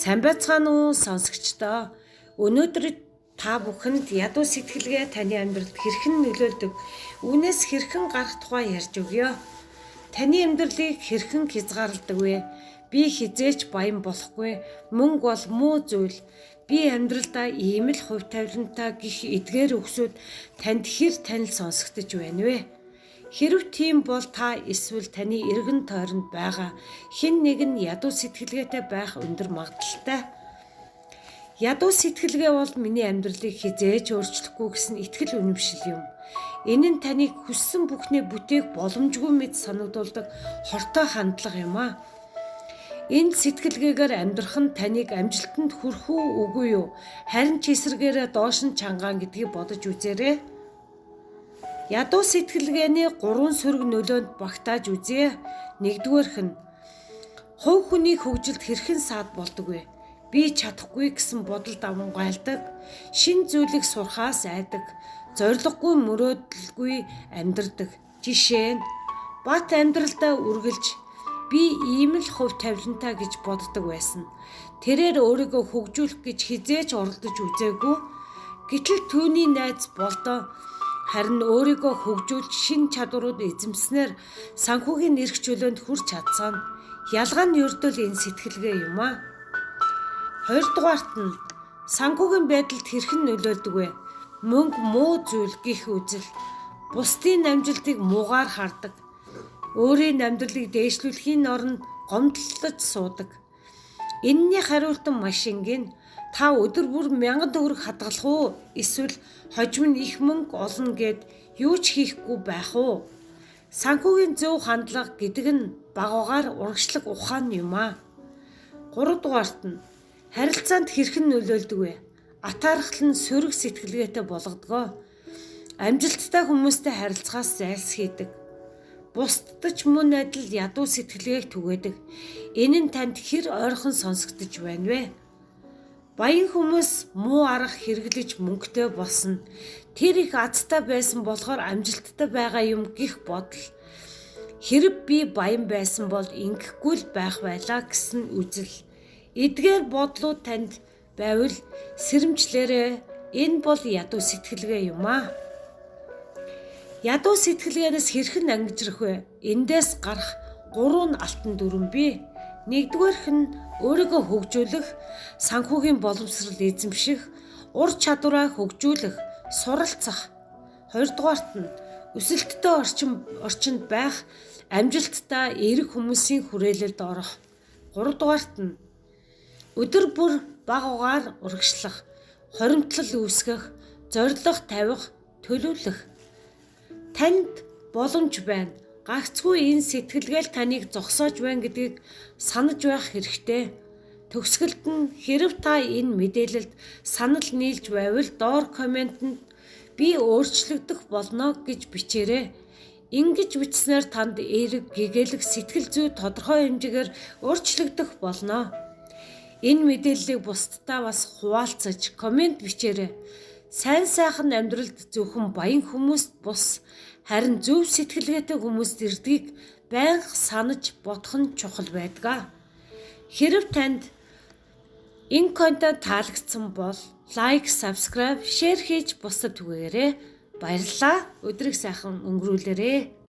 Сайн байцгаана уу, сонсогчдоо. Өнөөдөр та бүхэнд ядуу сэтгэлгээ таны амьдралд хэрхэн нөлөөлдөг, үүнээс хэрхэн гарах тухай ярьж өгье. Таны амьдралыг хэрхэн хязгаарладаг вэ? Би хэзээ ч баян болохгүй. Мөнгө бол муу зүйл. Би амьдралдаа ийм л хувь тавилантай гэх эдгээр үгсүүд танд хэр танил сонсогдож байна вэ? Хэрэв тийм бол та эсвэл таны эргэн тойронд байгаа хэн нэг нь ядуу сэтгэлгээтэй байх өндөр магадлалтай. Ядуу сэтгэлгээ бол миний амьдралыг хэзээ ч өөрчлөхгүй гэсэн итгэл үнэмшил юм. Энэ нь таныг хүссэн бүхнээ бүтээх боломжгүй мэт санагдуулдаг хортой хандлага юм аа. Энэ сэтгэлгээгээр амьдрах нь таныг амжилтанд хүрэх үү, үгүй юу? Харин ч эсрэгээрээ доош нь чангаан гэдгийг бодож үзээрэй. Ядуу сэтгэлгээний гурван сөрөг нөлөөнд багтааж үзье. Нэгдүгээрх нь хувь хүний хөгжилд хэрхэн саад болдог вэ? Би чадахгүй гэсэн бодол давамгайлдаг, шинэ зүйлийг сурахаас айдаг, зорилгогүй, мөрөөдөлгүй амьдардаг. Жишээ нь, Бат амьдралдаа үргэлж би ийм л хувь тавилантай гэж боддог байсан. Тэрээр өөрийгөө хөгжүүлэх гэж хэзээ ч оролдож үзээгүй. Гэтэл түүний найз Болдоо харин өөрийгөө хөгжүүлж шинэ чадварууд эзэмснээр санхүүгийн эрх чөлөөнд хүрч чадсан. Ялгаа нь ердөө л энэ сэтгэлгээ юм аа. Хоёрдугаарт нь санхүүгийн байдалд хэрхэн нөлөөлдөг вэ? Мөнгө муу зүйл гэх үзэл, бусдын амжилтыг муугаар хардаг. Өөрийн амьдралыг дээшлүүлэхийн оронд гомдлож суудаг. Энэний хариулт нь маш энгийн. Та өдөр бүр 1000 төгрөг хадгалах уу? Эсвэл хожим нь их мөнгө олно гээд юу ч хийхгүй байх уу? Санхүүгийн зөв хандлага гэдэг нь багагаар урагшлаг ухаан юм аа. Гуравдугаарт нь харилцаанд хэрхэн нөлөөлдөг вэ? Атаархал нь сөрөг сэтгэлгээтэй болгодог. Амжилттай хүмүүстэй харилцахаас зайлсхийдэг. Бусдад ч мөн адил ядуу сэтгэлгээг түгээдэг. Энэ нь танд хэр ойрхон сонсогдож байна вэ? Баян хүмүүс муу арга хэрэглэж мөнгөтэй болсон. Тэр их азтай байсан болохоор амжилттай байгаа юм гэх бодол. Хэрэв би баян байсан бол ингэхгүй л байх байлаа гэсэн үзэл. Эдгээр бодлууд танд байвал сэрэмжлээрэй. Энэ бол ядуу сэтгэлгээ юм аа. Ядуу сэтгэлгээнээс хэрхэн ангижрах вэ? Эндээс гарах гурван алтан дүрэм бий. Нэгдүгээрх нь өөрийгөө хөгжүүлэх, санхүүгийн боловсрол эзэмших, ур чадвараа хөгжүүлэх, суралцах. Хоёрдугаарт нь өсөлттэй орчинд байх, амжилттай эерэг хүмүүсийн хүрээлэлд орох. Гуравдугаарт нь өдөр бүр бага угаар урагшлах, хоримтлал үүсгэх, зорилго тавих, төлөвлөх. Танд боломж байна. Гагцхүү энэ сэтгэлгээ л таныг зогсоож байна гэдгийг санаж байх хэрэгтэй. Төгсгөлд нь хэрэв та энэ мэдээлэлд санал нийлж байвал доор комментэнд би өөрчлөгдөх болно гэж бичээрэй. Ингэж бичснээр танд эерэг, гэгээлэг, сэтгэл зүй тодорхой хэмжээгээр өөрчлөгдөх болно. Энэ мэдээллийг бусдаа бас хуваалцаж коммент бичээрэй. Сайн сайхан амьдралд зөвхөн баян хүмүүст бус, харин зөв сэтгэлгээтэй хүмүүст ирдгийг байнга санаж бодох нь чухал байдаг. Хэрэв танд энэ контент таалагдсан бол like, subscribe, share хийж бусдад түгээгээрэй. Баярлалаа. Өдрийг сайхан өнгөрүүлээрэй.